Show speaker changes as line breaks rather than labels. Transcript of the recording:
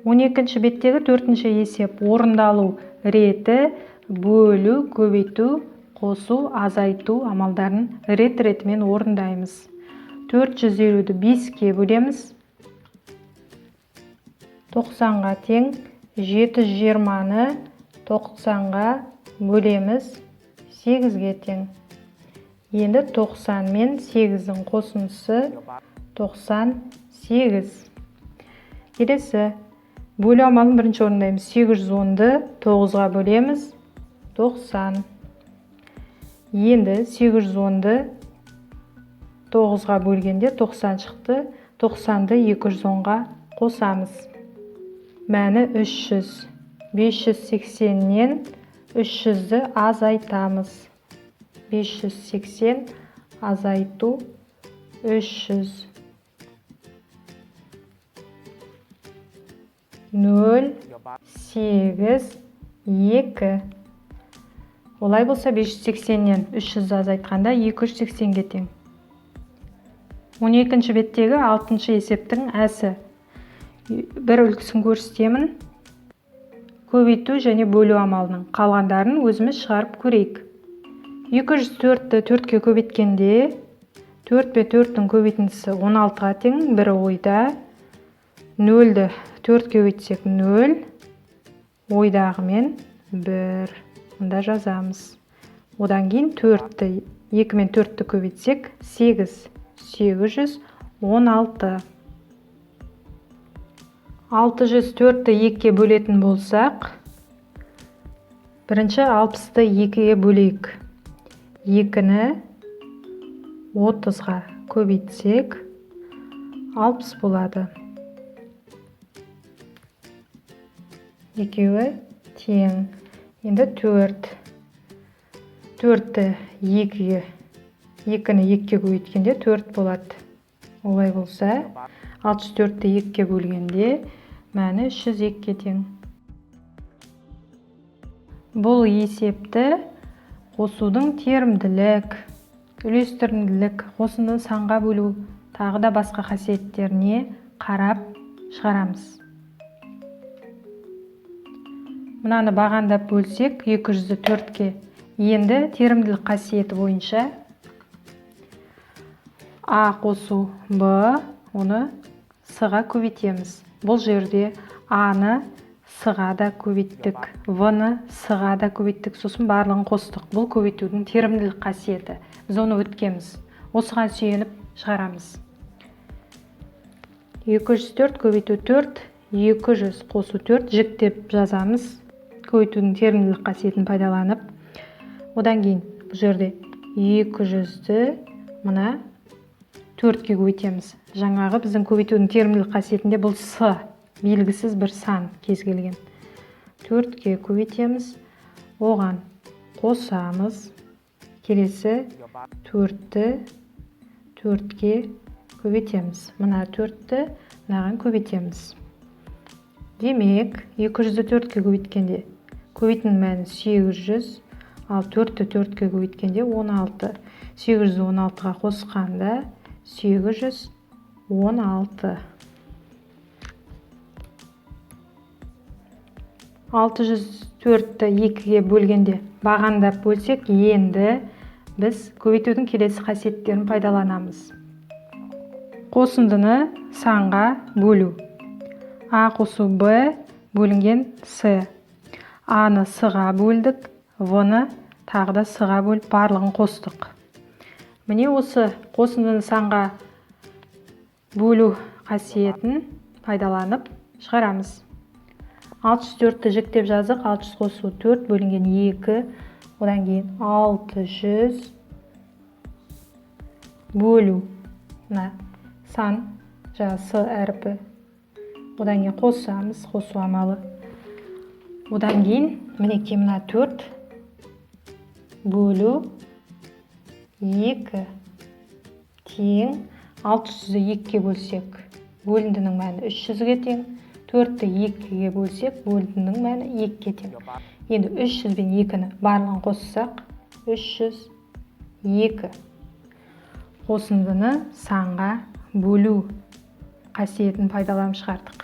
12-ші беттегі 4-ші есеп орындалу реті бөлу, көбейту, қосу, азайту амалдарын рет-ретімен орындаймыз. 450-ді 5-ке бөлеміз. 90-ға тең 720-ны 90-ға бөлеміз, 8-ге тең. Енді 90 мен 8-дің қосындысы 98. Келесі бөлу амалын бірінші орындаймыз. 810-ды 9-ға бөлеміз, 90. Енді 810-ды 9-ға бөлгенде 90 шықты. 90-ды 210-ға қосамыз. Мәні 300. 580-нен 300-ді азайтамыз. 580 азайту 300. 0, 8, 2. Олай болса 580-нен 300-ді азайтқанда 280-ге тең. 12-ші беттегі 6-шы есептің әсі. Бір үлгісін көрсетемін. Көбейту және бөлу амалының қалғандарын өзіміз шығарып көрейік. 204-ті 4-ке көбейткенде 4 пен 4-тің көбейтіндісі 16-ға тең, бір ойда. 0-ді 4-ке көбейтсек 0, ойдағымен 1. Мұнда жазамыз. Одан кейін 4-ті, 2 мен 4-ті көбейтсек 8, 816. 604-ті 2-ге бөлетін болсақ, бірінші 60-ты 2-ге бөлейік. 2-ні 30-ға көбейтсек 60 болады. Екеуі тең. Енді 4. 4-ті 2-ге, 2-ні 2-ге көбейткенде 4 болады. Олай болса, 604-ті 2-ге бөлгенде мәні 302-ге тең. Бұл есепті қосудың терімділік, үлестірімділік, қосындыны санға бөлу, тағы да басқа қасиеттеріне қарап шығарамыз. Мынаны бағандап бөлсек 200-ді 4-ке. Енді терімділік қасиеті бойынша А қосу Б, оны С-ға көбейтеміз. Бұл жерде А-ны С-ға да көбейттік, В-ны С-ға да көбейттік, сосын барлығын қостық. Бұл көбейтудің терімділік қасиеті. Біз оны өткенбіз. Осыған сүйеніп шығарамыз. 204 көбейту 4, 200 қосу 4 жіктеп жазамыз. Көбейтудің терімділік қасиетін пайдаланып. Одан кейін бұл жерде 200-ді мына 4-ке көбейтеміз. Жаңағы біздің көбейтудің терімділік қасиетінде бұл С, белгісіз бір сан кез келген. 4-ке көбейтеміз, оған қосамыз. Келесі 4-ті 4-ке көбейтеміз. Мына 4-ті мынаған көбейтеміз. Демек, 200-ді 4-ке көбейткенде көбейтінің мәні 800, ал 4-ті 4-ке көбейткенде 16. 816-ға қосқанда 816. 604-ті 2-ге бөлгенде бағандап бөлсек, енді біз көбейтудің келесі қасиеттерін пайдаланамыз. Қосындыны санға бөлу. А қосу Б бөлінген С. А-ны С-ға бөлдік, В-ны тағы да С-ға бөліп барлығын қостық. Міне осы қосындыны санға бөлу қасиетін пайдаланып шығарамыз. 604-ті жіктеп жаздық. 600 қосу 4 бөлінген 2, одан кейін 600 бөлу мына сан, жаңа С әрпі. Одан кейін қосамыз, қосу амалы. Одан кейін мінекей мына 4 бөлу 2 тең 600-ді 2-ге бөлсек, бөліндінің мәні 300-ге тең. 4-ті 2-ге бөлсек, бөліндінің мәні 2-ге тең. Енді 300 бен 2-ні барлығын қоссақ, 302. Қосындыны санға бөлу қасиетін пайдаланып шығардық.